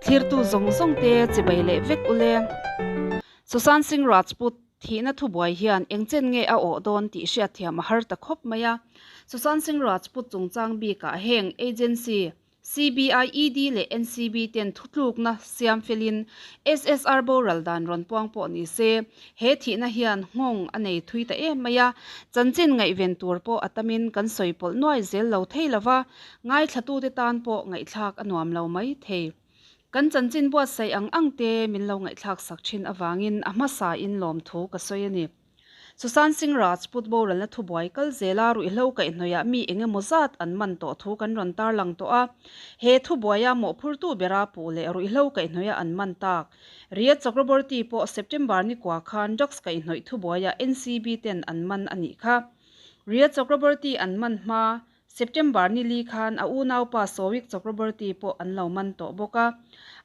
Thlirtu zawng zawng te chibai leh vek ule. Sushant Singh Rajput thihna thubuai hian eng chen nge a awh dawn tih hriatthiam a har ta khawp mai a. Sushant Singh Rajput chungchang bikah heng agency CBI, ED leh NCB ten thutlukna siam felin SSR boral dan rawn puang pawh ni se, he thihna hian nghawng a nei thui ta em mai a, chanchin ngaihven tur pawh a tamin kan sawi pawlh nuai zel lo thei lo va, ngaithlatute tan pawh ngaihthlak a nuam lo mai thei. Kan chanchin buatsaih ang ang te min lo ngaihthlak sak thin avangin a hmasa in lawmthu ka sawi a ni. Sushant Singh Rajput boralna thubuai kal zela ruihhlo kaihhnawihah mi eng emaw zat an man tawh thu kan rawn tarlang tawh a. He thubuaia mawhphurtu bera puh leh ruihhlo kaihhnawihah an man tak. Riyad Chakraborty pawh September ni kua khan drugs kaihhnawih thubuaiah NCB ten an man a nih kha. Riyad Chakraborty an man hma September ni li khan a unaupa Sowik Chakraborty pawh an lo man tawh bawk a.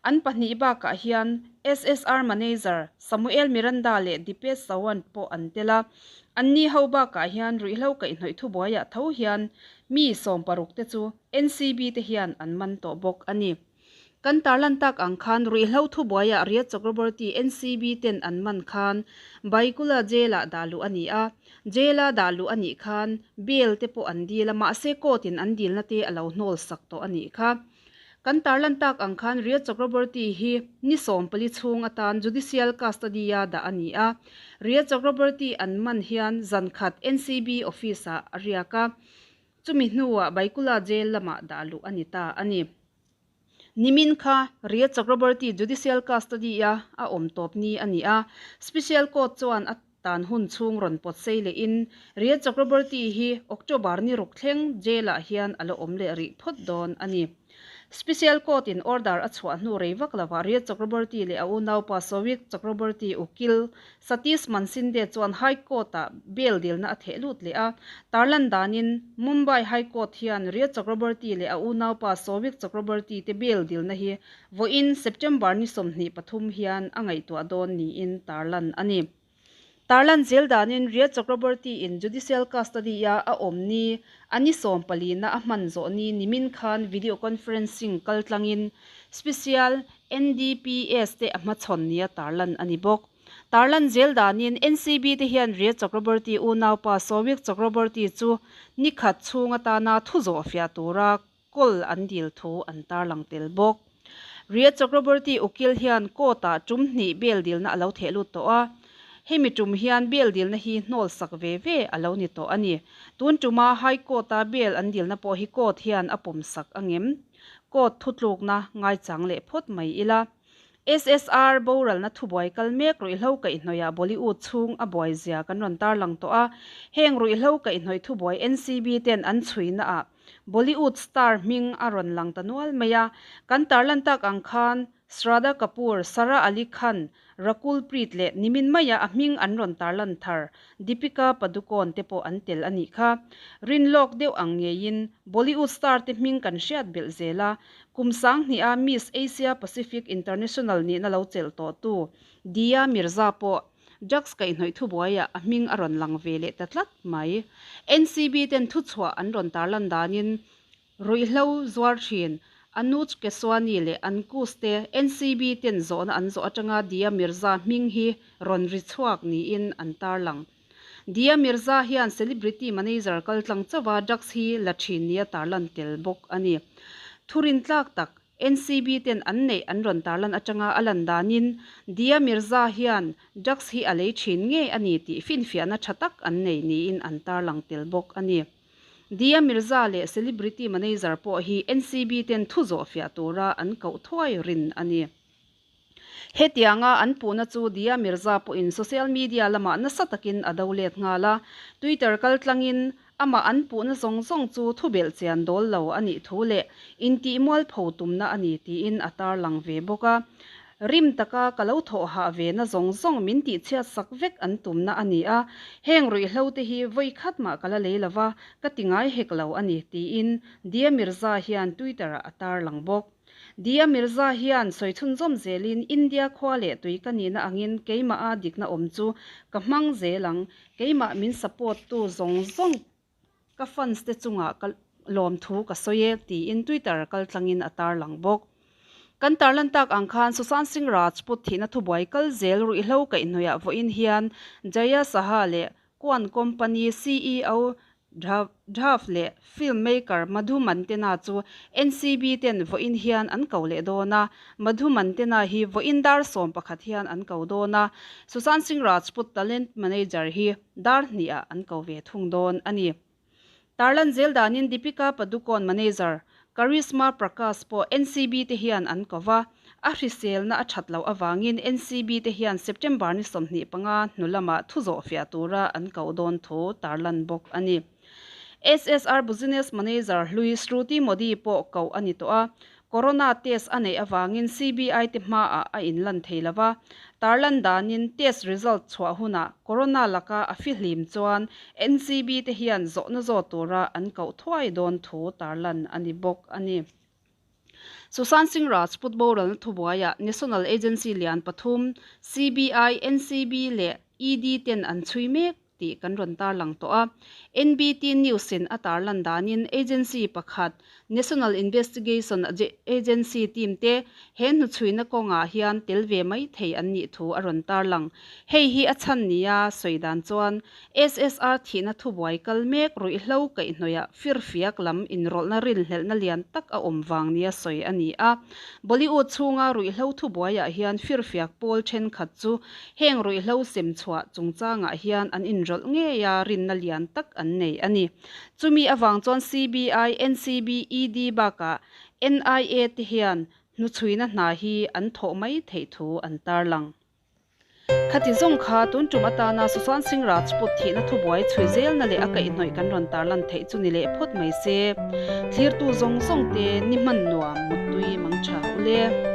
An pahnih bakah hian SSR manager Samuel Miranda leh Dipesh Sawant pawh an tel a. Anni ho bakah hian ruihhlo kaihhnawih thubuaiah tho hian mi 16 te chu NCB te hian an man tawh bawk a ni. Kan tarlan tak ang khan ruihhlo thubuaiah Riyad Chakraborty NCB ten an man khan Baikula jail-ah dah luh a ni a. Jail-a dah luh a nih khan bail te pawh an dil a, mahse court-in an dilna te a lo hnawl sak tawh a nih kha. Kan tarlan tak ang khan Riyad Chakraborty hi ni 14 chhung atan judicial custody-a dah a ni a. Riyad Chakraborty an man hian zan khat NCB office-ah a riak a. Chumi hnuah Baikula jail lamah dah luh a ni ta a ni. Nimin kha Riyad Chakraborty judicial custody-a a awm tawp ni a ni a, Special Court chuan a tan hun chhung rawn pawt sei lehin Riyad Chakraborty hi October ni ruk thleng jail-ah hian a la awm leh rih phawt dawn a ni. Special Court in order a chhuah hnu rei vak lovah Riyad Chakraborty leh a unaupa Sowik Chakraborty ukil Satish Mansinde chuan High Court-ah bail dilna a theh lut leh a. Tarlan danin Mumbai High Court hian Riyad Chakraborty leh a unaupa Sowik Chakraborty te bail dilna hi vawiin September ni 23 hian a ngaihtuah dawn niin tarlan a ni. Tarlan zel danin Riyad Chakraborty in judicial custody-a a awm ni a ni 14 na a hman zawh ni nimin khan video conferencing kaltlangin Special NDPS te a hmachhawn nia tarlan a ni bawk. Tarlan zel danin NCB te hian Riyad Chakraborty unaupa Sowik Chakraborty chu ni khat chhung atana thu zawh fiah tura kawl an dil thu an tarlang tel bawk. Riyad Chakraborty ukil hian court-ah tum hnih bail dilna a lo theh lut tawh a, hemi tum hian bail dilna hi hnawl sak ve ve a lo ni tawh a ni. Tun tuma High Court-a bail an dilna pawh hi court hian a pawm sak a ngem? Court thutlukna ngaichang leh phawt mai ila. SSR boralna thubuai kal mek ruihhlo kaihhnawihah Bollywood chhung a buai zia kan rawn tarlang tawh a, heng ruihhlo kaihhnawih thubuai NCB ten an chhuinaah Bollywood star hming a rawn lang ta nual mai a, kan tarlan tak ang khan Shraddha Kapoor, Sara Ali Khan, Rakul Preet leh nimin maia a hming an rawn tarlan thar Deepika Padukone te pawh an tel a nih kha. Rin lawk deuh ang ngeiin Bollywood star te hming kan hriat belh zel a, kum 2000-a Miss Asia Pacific International nihna lo chelh tawhtu Dia Mirza pawh Drugs kaihhnawih thubuaiah a hming a rawn lang ve leh ta tlat mai. NCB ten thuchhuah an rawn tarlan danin ruihhlo zuar thin Anuj Keswani leh Ankush te NCB ten zawhna an zawh atanga Dia Mirza hming hi rawn ri chhuak niin an tarlang. Dia Mirza hian celebrity manager kaltlang chauha drugs hi la thin nia tarlan tel bawk a ni. Thurin tlak tak NCB ten an neih an rawn tarlan atanga a lan danin Dia Mirza hian drugs hi a lei thin ngei a ni tih finfiahna tha tak an nei niin an tarlang tel bawk a ni. Dia Mirza leh celebrity manager pawh hi NCB ten thu zawh fiah tura an koh thuai rin a ni. Hetianga an puhna chu Dia Mirza pawhin social media lamah nasa takin a do let nghal a, Twitter kaltlangin amah an puhna zawng zawng chu thubelh chian dawl lo a nih thu leh intih mualpho tumna a ni tiin a tarlang ve bawk a. Rim taka ka lo thawh hah ve na zawng zawng min tihchhiat sak vek an tumna a ni a, heng ruihhlo te hi vawi khat mah ka la lei lova, ka ti ngai hek lo a ni tiin Dia Mirza hian Twitter-ah a tarlang bawk. Dia Mirza hian sawi chhunzawm zelin India khua leh tui ka nihna angin keimaha dikna awm chu ka hmang zel ang, keimah min support tu zawng zawng ka fans te chungah ka lawmthu ka sawi e tiin Twitter kaltlangin a tarlang bawk. Kan tarlan tak ang khan Sushant Singh Rajput thihna thubuai kal zel ruihhlo kaihhnawihah vawiin hian Jaya Saha leh Kuan Company ceo Dhav leh film maker Madhu Mantena chu NCB ten vawiin hian an ko leh dawn a, Madhu Mantena hi vawiin dar 11 hian an ko dawn a, Sushant Singh Rajput talent manager hi dar hnihah an ko ve thung dawn a ni. Tarlan zel danin Deepika Padukone manager Karishma Prakash pawh NCB te hian an ko va, a hriselna a that loh avangin NCB te hian September ni 25 hnu lamah thu zawh fiah tura an koh dawn thu tarlan bawk a ni. SSR Business Manager hlui Shruti Modi pawh koh a ni tawh a, Corona test a neih avangin CBI te hmaah a inlan thei lo va, tarlan danin test result chhuah hunah Corona laka a fihlim chuan NCB te hian zawhna zawt tura an koh thuai dawn thu tarlan a ni bawk a ni. Sushant Singh Rajput boralna thubuaiah National Agency lian pathum, CBI, NCB leh ED ten an chhui mek. tih kan rawn tarlang tawh a. NBT News in a tarlan danin agency pakhat, National Investigation Agency team te he hnuchhuina kawngah hian tel ve mai thei an nih thu a rawn tarlang. Hei hi a chhan nia sawi dan chuan SSR thihna thubuai kal mek ruihhlo kaihhnawihah firfiak lam inrawlhna rinhlelhna lian tak a awm vang nia sawi a ni a. Bollywood chhunga ruihhlo thubuaiah hian firfiak pawl thenkhat chu Heng ruihhlo sem chhuah chungchangah hian an inrawlh ngei a, rinna lian tak an nei a ni. Chumi avang chuan CBI, NCB, ED bakah NIA te hian hnuchhuina hna hi an thawh mai theih thu an tarlang. Khati zawng kha tun tum atana Sushant Singh Rajput thihna thubuai chhui zelna leh a kaihhnawih kan rawn tarlan theih chu ni leh phawt mai se. Thlirtu zawng zawng te ni hman nuam muttui mang tha ule.